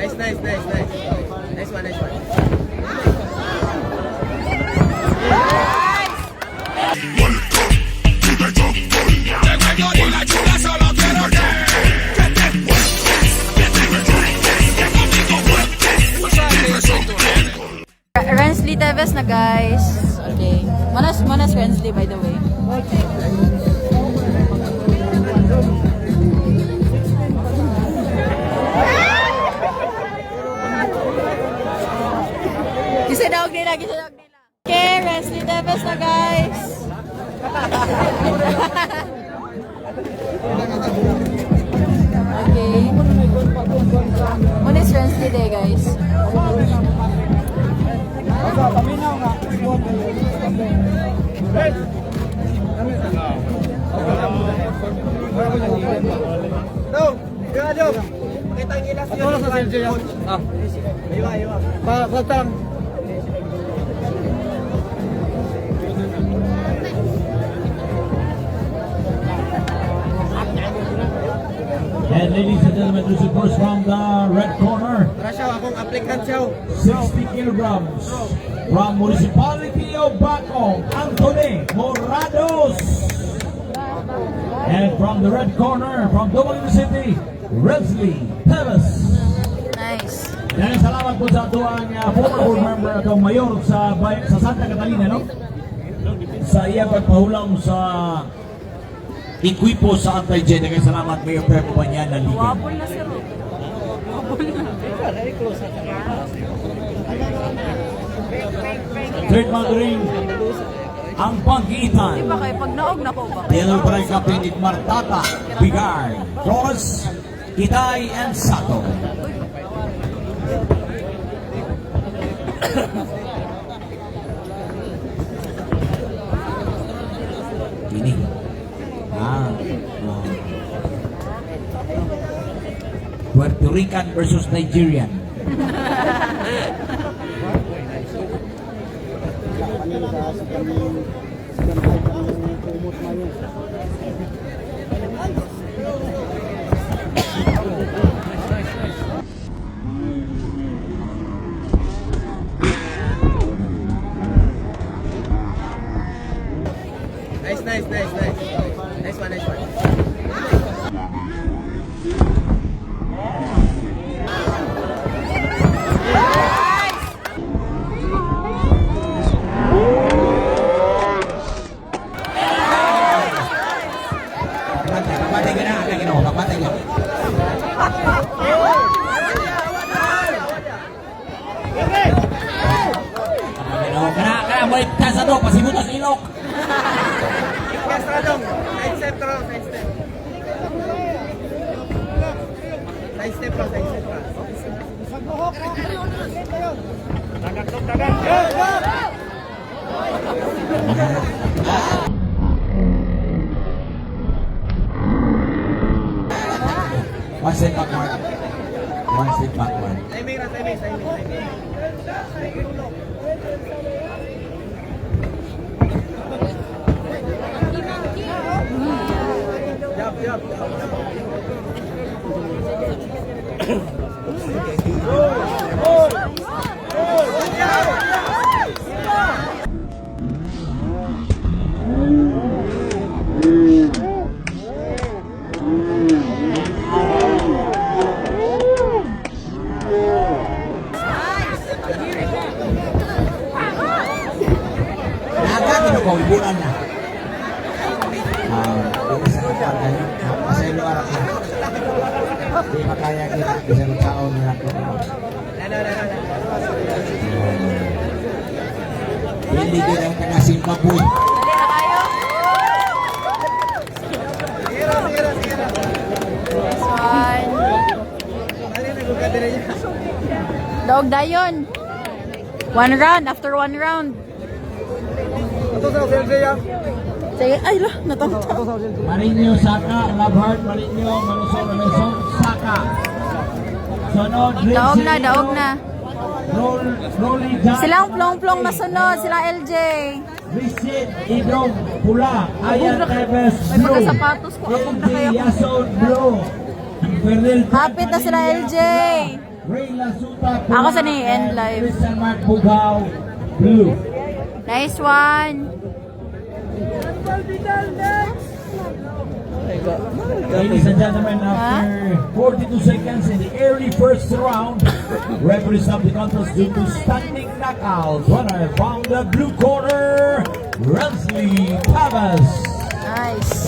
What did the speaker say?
Nice, nice, nice, nice. Nice one, nice one. Rensley Teves na, guys. Okay. Manas manas Rensley, by the way. Kisa daog nila, kisa daog nila. Okay, Rensley Teves na, guys. Okay. Manas Rensley day, guys. No! Iwa, Dong! Pakita ang ilas yun. sa LJ yan. Ah. Iwa, iwa. Pa, patang. And ladies and gentlemen, this is first from the red corner, Tara siya, akong applicant siya. 60 kilograms from Municipality of Bacong, Anthony Morados. And from the red corner, from Dumaguete City, Resley Teves. Nice. Yan, salamat po sa ato ang former board member atong mayor sa Santa Catalina, no? Sa iya pagpahulam sa ekwipo sa anti-gen. Daghang salamat, Mayor Pepo Banyan Liga. Wabol na sir. Wabol na. Third man to ring, ang panggitan. Di ba kayo pag naog na ko ba? Yellow Barangay Captain Igmar Tata, Bigar, Flores, Kitay, and Sato. Ini. Ah. Ah. Puerto Rican versus Nigerian. Nice, nice, nice, nice. Nice one, nice one. Patay, patay ka na, patay ka na, patay ka. Kana, kana, balik ka sa do, pasibutas ilok. Yes, tara, Dong. Side step, tara, side step. Side step, bro, side step, bro. One step backward. One step backward. Timing, ra, timing, timing, timing. Jab, jab, jab. Naga, kinukawibunan na. Ah, ini sa kapal kayo. Paselo arak na. Di makaya kita bisa taon na ako. Ano, ano, ano. Hindi kita ang taga Zimbabwe. Dali na kayo. Sige ra, sige ra, sige ra. Nice one. Alin, nagugad na niya. Daog dayon. One round after one round. Ato sa LJ yan. Sige, ay lah, natamta. Ato sa LJ. Marinho, Saka, Labhart, Marinho, Malusong, Malusong, Saka. Sunod, Daog na, daog na. Roll, Rolly Jack. Silang plong-plong na sunod, sila LJ. Visit Idong Pula, Ayan Teves May Blue. pagkasapatos ko, abog na LJ kaya ako. Yason Blue. Fernel Hapit na sila LJ. Ray Lasuta, Ako sa ni end and live. Christian Mark Bugaw, blue. Nice one. Ladies and gentlemen, after 42 seconds in the early first round, referee stopped the contest due to standing knockout. Winner from the blue corner, Rensley Pavas. Nice.